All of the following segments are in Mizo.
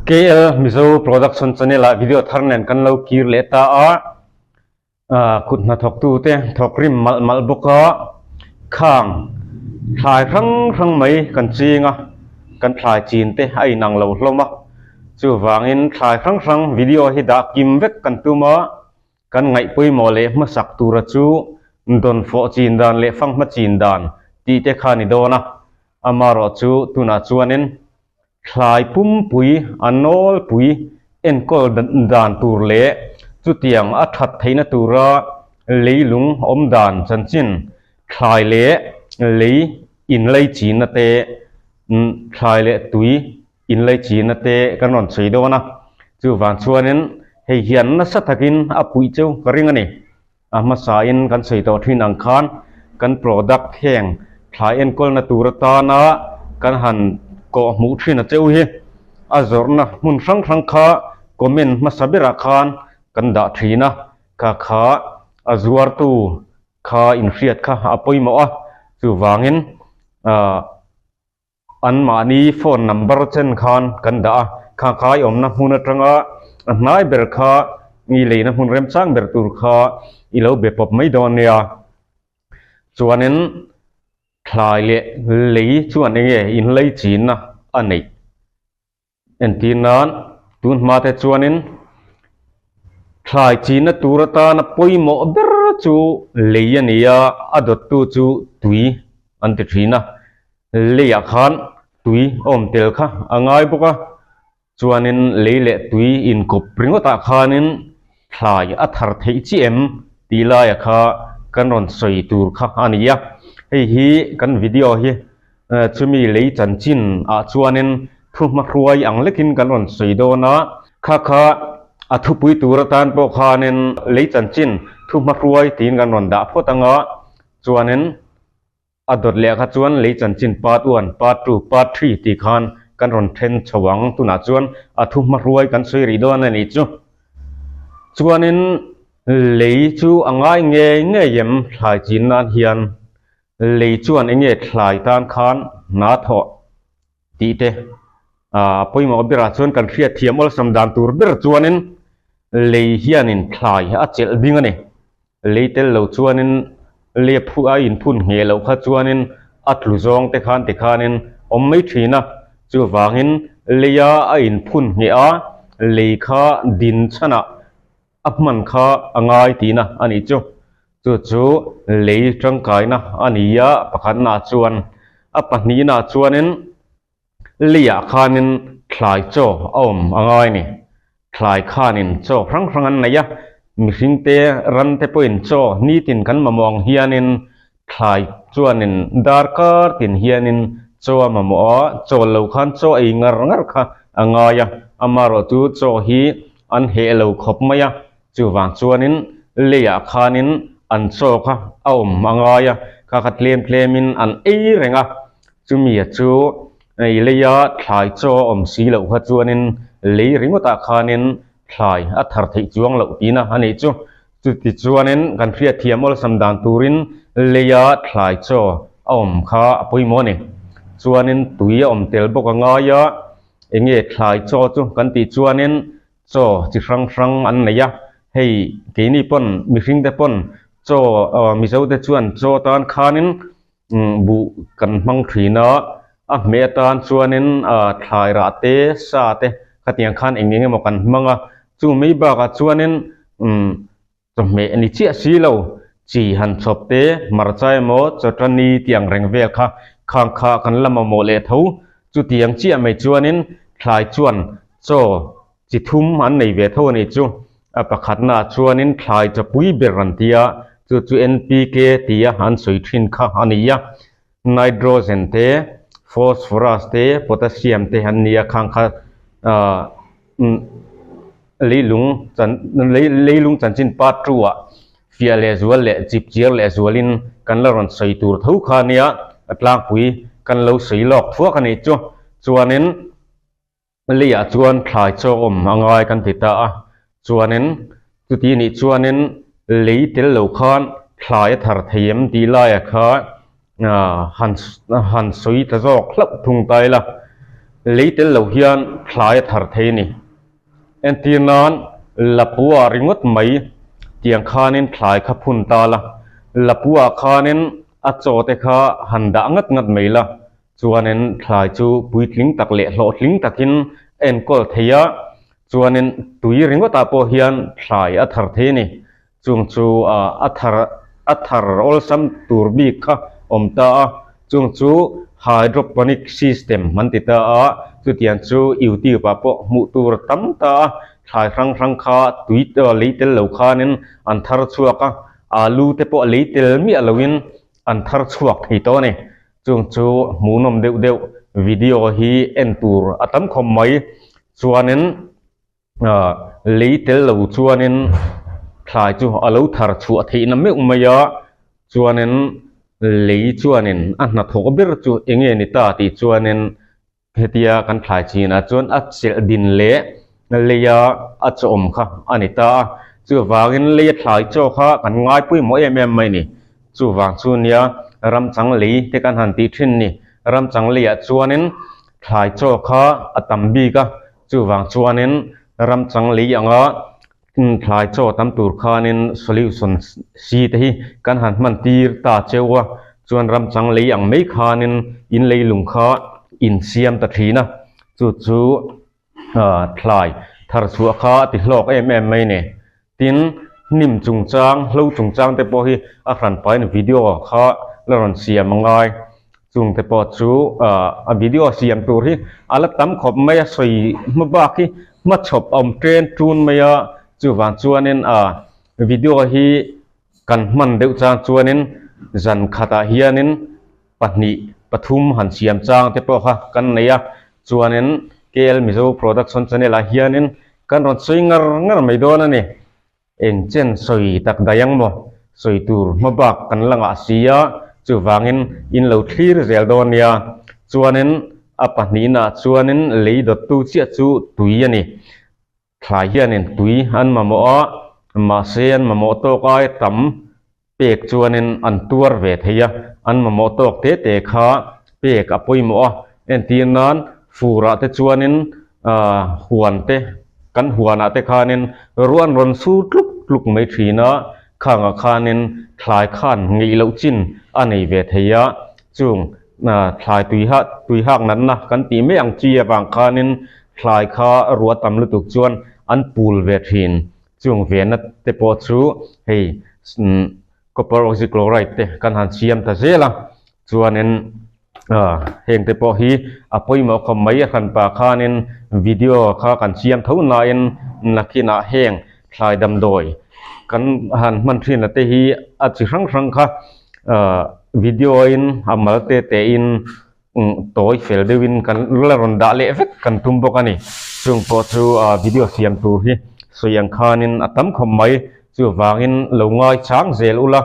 KL Mizo Production Channel ah video thar nen kan lo kir leh ta a, kut hnathawk tute thawk rim malh malh bawk a, khang thlai hrang hrang mai kan ching a, kan thlai chin te a inang lo hlawm a, chuvangin thlai hrang hrang video hi dah kim vek kan tum a. Kan ngaih pawimawh leh hmasak tura chu dawnfawh chin dan leh fanghma chin dan tih te kha ni dawn a, amarawh chu tunah chuanin thlai pumpui a nawlpui enkawl dan tur leh chutiang a that theihna tura leilung awm dan chanchin thlai leh lei inlei chinna te, thlai leh tui Inlaichinna te kan rawn sawi dawn a, chuvang chuanin hei hian nasa takin a puih cheu ka ring a ni. A hmasain kan sawi tawh thin ang khan kan product heng thlai enkawlna tur atana kan han kawh hmuh thin a cheu hi a zawrhna hmun hrang hrang kha comment hmasa berah khan kan dah thin a, kha kha a zuartu kha inhriat kha a pawimawh a, chuvangin ah. Anmahni phone number chen khan kan dah a, kha kai awmna hmun atanga a hnai ber kha i leina hmun remchang ber tur kha i lo be pawp mai dawn nia. Chuanin thlai leh lei chuan enge inlei chinna a neih. Entir nan, tun hma te chuanin thlai chinna tur atana pawimawh ber chu lei a ni a, a dawttu chu tui an ti thin a. Leiah khan tui a awm tel kha a ngai bawk a, chuanin lei leh tui inkawp ringawtah khanin thlai a thar theih chiah em tih laia kha kan rawn sawi tur kha a ni a. Hei hi kan video hi Chumi lei chanchin ah chuanin thu hmahruai ang lekin kan rawn sawi dawn a, kha kha a thupui tur atan pawh khanin lei chanchin thu hmahruai tiin kan rawn dah phawt ang a, chuanin a dawt leh kha chuan lei chanchin part one, part two, part three tih khan kan rawn then chho ang, tunah chuan a thu hmahruai kan sawi rih dawn a nih chu. Chuanin lei chu a ngai ngei ngei em thlai chin nan hian Lei chuan eng nge thlai tan khan hna thawh tih te a pawimawh berah chuan kan hriat thiam awlsam dan tur ber chuanin lei hianin thlai a chelh ding a ni. Lei tel lo chuanin lei a phu a inphun ngheh loh kha chuanin a tlu zawng te khan tikhanin awm mai thin a, chuvangin leia a inphun ngheh a lei kha din chhanah A hman kha a ngai tihna a nih chu. Chu chu lei tangkaina a ni a, pakhatnaah chuan. A pahnihnaah chuanin leiah khanin thlai chaw a awm a ngai a ni. Thlai khanin chaw hrang hrang an nei a, mihringte rante pawhin chaw nitin kan mamawh ang hianin thlai chuanin darkar tin hianin chaw a mamawh a, chaw lo khan chaw ei ngar ngar kha a ngai a, amaherawhchu chaw hi an heh lo khawp mai a, chuvang chuanin leiah khanin an chaw kha a awm a ngai a, kha kha tlem tlemin an ei reng a, chumia chu ei leia thlai chaw a awm si loh kha chuanin lei ringawtah khanin thlai a thar theih chuang loh tihna a nih chu. Chuti chuanin kan hriatthiam awlsam dan turin leia thlai chaw a awm kha a pawimawh a ni. Chuanin tui a awm tel bawk a ngai a, eng nge thlai chaw chu kan tih chuanin chaw chi hrang hrang an nei a, hei keini pawn mihringte pawn chaw Mizote chuan chaw tan khanin buh kan hmang thin a, a hmeh atan chuanin thlai rah te sa te khatiang khan eng eng emaw kan hmang a, chu mai bakah chuanin chawhmeh ni chiah si lo chi han chhawp te hmarcha emaw chawtani tih ang reng vel kha khang kha kan la mamawh leh tho, chutiang chiah mai chuanin thlai chuan chaw chi thum an nei ve tho a nih chu. A pakhatnaah chuanin thlai chawpui ber an ti a, chu chu NPK tia an sawi thin kha a ni a. Nitrogen te, phosphorus te, potassium te an ni a, khang kha ahh leilung chan leilung chanchin part two ah fiah leh zual leh chip chiar leh zualin kan la rawn sawi tur tho kha a nia, a tlangpui kan lo sawi lawk thuak a nih chu. Chuanin. Leiah chuan thlai chaw awm a ngai kan ti ta a, chuanin chuti nih chuanin lei tel lo khan thlai a thar thei em tih laiah kha han han sawi ta zawk hlauh thung ta ila. Lei tel lo hian thlai a thar thei a ni. Entir nan Lapua ringawt mai tiang khanin thlai kha phun ta la, Lapua khanin a chaw te kha han dah ngat ngat mai la, chuanin thlai chu puitling tak leh hlawhtling takin a enkawl thei a, chuanin tui ringawtah pawh hian thlai a thar thei a ni. Chung chu a thar a thar awlsam tur bik kha awm ta a, chung chu hydroponic system an ti ta a, chutiang chu YouTube ah pawh hmuh tur a tam ta a, thlai hrang hrang kha tui lei tel lo khanin an thar chhuak a, alu te pawh lei tel miah loin an thar chhuak thei tawh a ni. Chung chu hmuhnawm deuh deuh video hi en tur a tam khawp mai. Chuanin. Lei tel lo chuanin thlai chu a lo thar chhuah theihna meuh mai a, chuanin lei chuanin a hnathawk ber chu eng nge ni ta tih chuanin hetia kan thlai chinah chuan a chelh din leh leia a chawm kha a ni ta a, chuvangin leia thlai chaw kha kan ngai pawimawh em em mai a ni. Chuvang chu nia ramchang lei te kan han tih thin ni, ramchang leiah chuanin thlai chaw kha a tam bik a, Chuvang chuanin ramchang lei anga thlai chaw tam tur khanin solution si te hi kan han hman tir ta cheu a, chuan ramchang lei ang mai khanin in leilung kha in siam ta thin a, chu chu thlai thar chhuah kha a ti hlawk em em mai ni. Tin, hnim chungchang, hlo chungchang te pawh hi a hran pahin video kha la rawn siam a ngai. Chung te pawh chu a video siam tur hi a la tam khawp mai a, sawi hma bak hi hmachhawp a awm ṭen ṭun mai a, chuvang chuanin a video hi kan hman deuh chang chuanin zan khatah hianin pahnih pathum han siam chang te pawh kha kan nei a, chuanin KL Mizo Production Channel ah hianin kan rawn sawi ngar ngar mai dawn a ni. Eng chen sawi tak daih ang maw? Sawi tur hma bak kan la ngah si a, chuvangin in lo thlir zel dawn nia. Chuanin a pahnihnah chuanin lei dawttu chiah chu tui a ni. Thlai hianin tui an mamawh a, mahse an mamawh tawk ai tam pek chuanin an tuar ve thei a, an mamawh tawk te te kha pek a pawimawh a, entir nan furah te chuanin huan te kan huanah te khanin ruah an rawn sur tluk tluk mai thin a, khangah khanin thlai khan ngeih loh chin a nei ve thei a, chung Thlai tui hak natna kan tih mai ang chi avang khanin thlai kha ruah tam lutuk chuan an pul ve thin. Chung venna te pawh chu hei copper oxychloride te kan han siam ta zel a, chuanin heng te pawh hi a pawimawh khawp mai a hranpa khanin video kha kan siam tho nain nakinah heng thlai damdawi kan han hman thin a te hi a chi hrang hrang kha video in a mal te te in tawi fel deuh in kan la rawn dah leh vek kan tum bawk a ni chung pawh chu video siam tur hi sawi ang khanin a tam khawp mai chuvangin lo ngai chang zel ula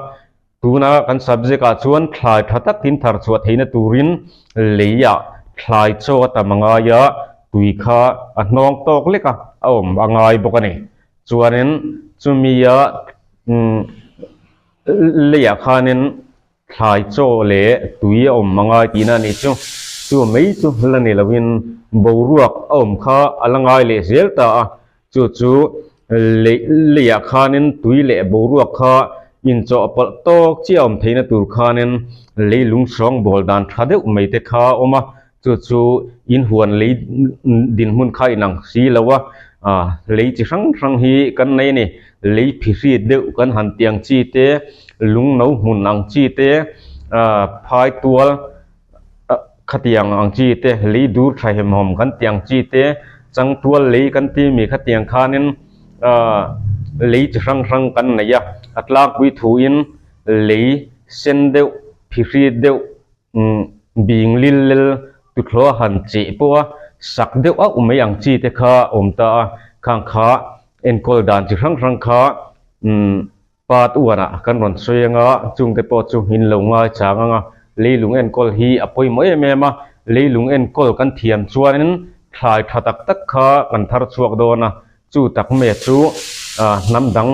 Tuna kan subject ah chuan thlai tha takin thar chhuah theihna turin leiah thlai chaw a tam a ngai a, tui kha a hnawng tawk lek a, a awm a ngai bawk a ni. Chuanin chumia leiah khanin thlai chaw leh tui a awm a ngai tihna a nih chu. Chu mai chu la ni loin boruak a awm kha a la ngai leh zel ta a, Chu chu lei leiah khanin tui leh boruak kha inchawhpawlh tawk chiah awm theihna tur khanin leilung sawng bawl dan tha deuh mai te kha a awm a, chu chu inhuan lei dinhmun kha inang si lo a, lei chi hrang hrang hi kan nei a ni. Lei phihrit deuh kan han tih ang chi te, lung no hmun ang chi te, phai tual. Khatiang ang chi te, lei dur tha hemhawm kan tih ang chi te, changtual lei kan ti mi khatiang khanin lei chi hrang hrang kan nei a, a tlangpui thuin lei sen deuh, phihri deuh, bing lil lel tuthlawh a han cheh pawh a, sak deuh auh mai ang chi te kha a awm ta a, khang kha enkawl dan chi hrang hrang kha Part uanah kan rawn sawi anga, chungte pawh chu in lo ngai chang anga, leilung enkawl hi a pawimawh em em a, leilung enkawl kan thiam chuanin thlai tha tak tak kha kan thar chhuak dawn a, chu tak mai chu hnam dang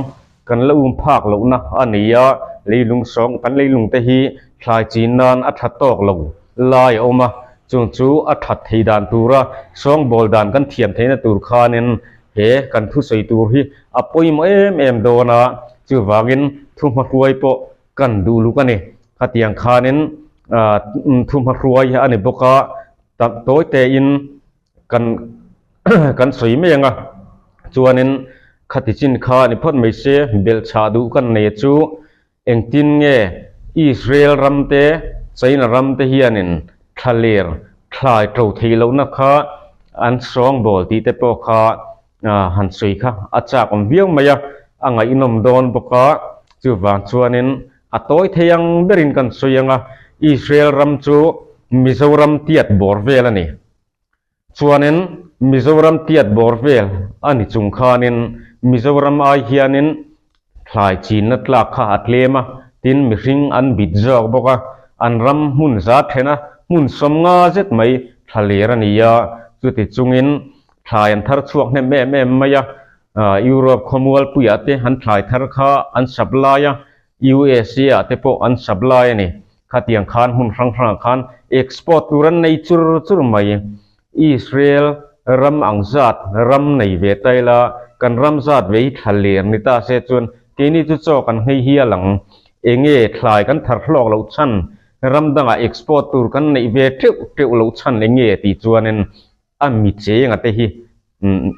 kan la um phak lohna a ni a, leilung sawng kan leilung te hi thlai chin nan a tha tawk lo lai a awm a. Chung chu a that thei dan tura sawngbawl dan kan thiam theihna tur khanin he kan thusawi tur hi a pawimawh em em dawn a, chuvangin thuhmahruai pawh kan duh luk a ni. Khatiang khanin thuhmahruai a ni bawk a, tak tawi tein kan kan sawi mai ang a, chuanin khati chin kha ni phawt mai se belhchhah duh kan nei chu Engtin nge Israel ram te, China ram te hianin thlaler thlai to theih lohna kha an sawngbawl tih te pawh kha han sawi kha a chak awm viau mai a, a ngaihnawm dawn bawk a, chuvang chuanin a tawi thei ang berin kan sawi ang a, Israel ram chu Mizoram tiat bawr vel a ni. Chuanin Mizoram tiat bawr vel a ni chung khanin Mizoram ai hianin thlai chinna tlak kha a tlem a, tin mihring an bit zawk bawk a, an ram hmun za thena hmun sawmnga zet mai thla ler a ni a, chuti chungin thlai an thar chhuak hnem em em mai a, Europe khawmualpuiah te an thlai thar kha an supply a, USA ah te pawh an supply a ni. Khatiang khan hmun hrang hrangah khan export tur an nei chur chur mai. Israel ram ang zat ram nei ve ta ila, kan ram zat ve hi thla ler ni ta se chuan keini chu chaw kan nghei hial ang. Enge thlai kan thar hlawk loh chhan, ram dangah export tur kan neih ve teuh teuh loh chhan enge tih chuanin A mi chenga te hi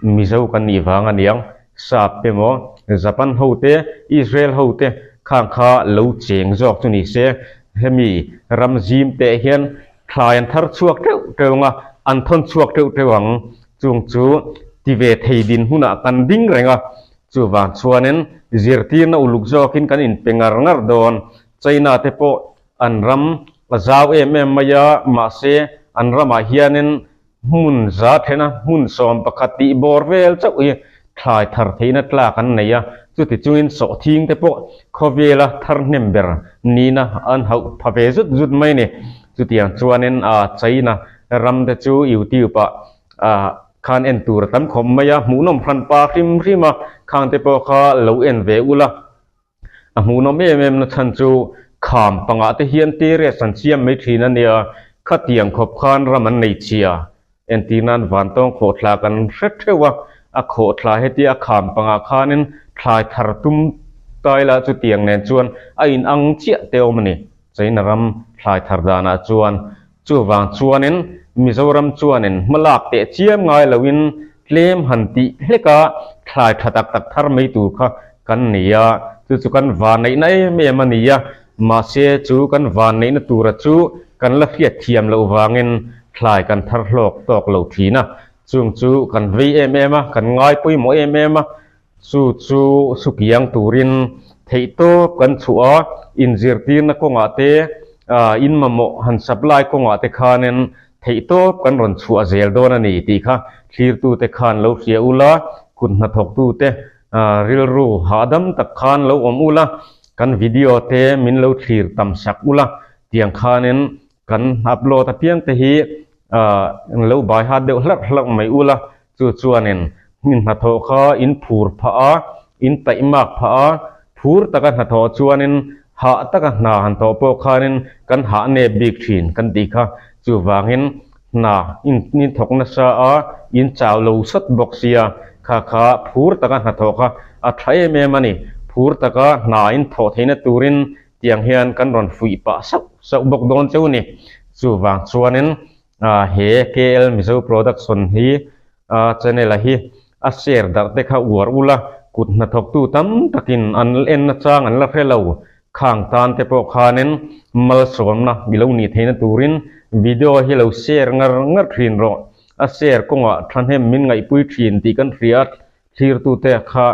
Mizo kan nih vang a niang, Sap te maw, Japan ho te, Israel ho te khang kha lo cheng zawk chu ni se, hemi ram zim teh hian thlai an thar chhuak teuh teuh ang a, an thawn chhuak teuh teuh ang, chung chu ti ve thei din hunah kan ding reng a, chuvang chuanin zirtirna uluk zawkin kan inpe ngar ngar dawn, China te pawh An ram a zau em em mai a, mahse an ramah hianin hmun za thena hmun 11 tih bawr vel chauh hi thlai thar theihna tlak an nei a, chuti chungin sawhthing te pawh khawvela thar hnem ber nina an hauh pha ve zut zut mai a ni. Chutiang chuanin a China ram te chu YouTube ah khan en tur a tam khawp mai a, hmuhnawm hranpa hrim hrim a, khang te pawh kha lo en ve ula. A hmuhnawm em em na chhan chu kham pangah te hian terrace an siam mai thin a nia, khatiang khawp khan ram an nei chhia. Entir nan vantawng khawhthla kan hre theuh a, a khawhthla hetia a kham pangah khanin thlai thar tum tai lah chutiang nen chuan a inang chiah te awm a ni. China ram thlai thar danah chuan Chuvang chuanin Mizoram chuanin hmalak teh chiam ngai loin tlem han tih hlek a, thlai tha tak tak thar mai tur kha kan nei a, chu chu kan vanneihna em em a ni a, mahse chu kan vanneihna tura chu kan la hriat thiam loh vangin thlai kan thar hlawk tawk lo thin a, chung chu kan vei em em a, kan ngai pawimawh em em a, Chu chu sukiang turin theihtawp kan chhuah a, inzirtirna kawngah te, in mamawh han supply kawngah te khanin theihtawp kan rawn chhuah zel dawn a ni tih kha thlirtute khan lo hria ula, kut hnathawktute rilru hahdam tak khan lo awm ula, kan video te min lo thlir tam sak ula, tiang khanin kan upload apiang te hi lo bai hat deuh hlarh hlarh mai ula, Chu chuanin hmin hnathawh kha in phur phah a, in taihmak phah a, phur taka hnathawh chuanin hah taka hna han thawh pawh khanin kan hah nep bik thin kan tih kha. Chuvangin hna in in thawk nasa a, in chau lo sawt bawk sia, kha kha phur taka hnathawh kha a tha em em a ni. Phur taka hna in thawh theihna turin tiang hian kan rawn fuih pah sauh sauh bawk dawn cheu a ni. Chuvang chuanin He KL Mizo Production hi channel a hi a share darh te kha uar ula, kut hnathawktu tam takin an en nachang an la hre lo. Khang tan te pawh khanin malsawmna i lo nih theihna turin video hi lo share ngar ngar thin rawh. A share kawngah thahnem min ngaihpui thin tih kan hria Thlirtute kha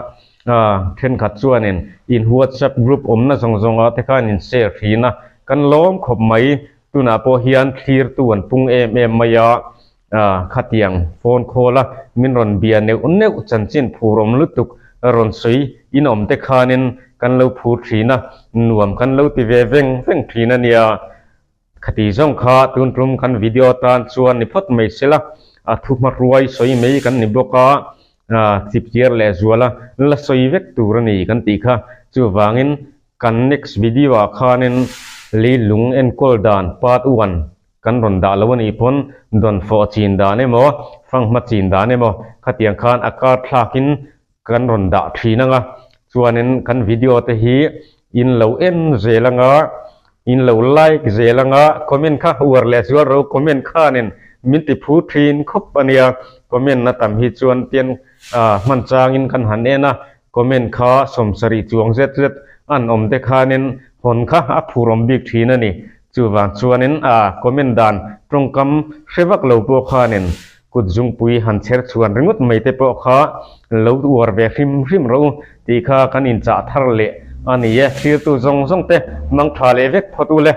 thenkhat chuanin in WhatsApp group awmna zawng zawngah te khan in share thin a, kan lawm khawp mai. Tunah pawh hian thlirtu an pung em em mai a, khatiang phone call a min rawn bia neuh neuh chanchin phur awm lutuk rawn sawi in awm te khanin kan lo phur thin a, nuam kan lo ti ve veng veng thin a nia. Khati zawng kha tun tum kan video tan chuan ni phawt mai sela, a thu hmahruai sawi mai kan ni bawk a, chipchiar leh zuala la sawi vek tur a ni kan tih kha. Chuvangin kan next video ah khanin leilung enkawl dan part one. Kan rawn dah lo a nih pawn dawnfawh chin dan emaw, fanghma chin dan emaw khatiang khan a kar thlakin kan rawn dah thin ang a. Chuanin kan video te hi in lo en zel ang a, in lo like zel ang a, comment kha uar leh zual ro comment khanin min ti phu thin khawp a nia. Comment na tam hi chuan tian hman changin kan han en a, Comment kha sawmsarih chuang zet zet an awm te khanin hawn kha a phurawm bik thin a ni. Chuvang chuanin a comment dan tawngkam hre vak lo pawh khanin kut zungpui han chher chhuan ringawt mai te pawh kha lo uar ve hrim hrim rawh u tih kha kan inchah thar leh a ni e. Thirtu zawng zawng te mang tha leh vek phawt u le.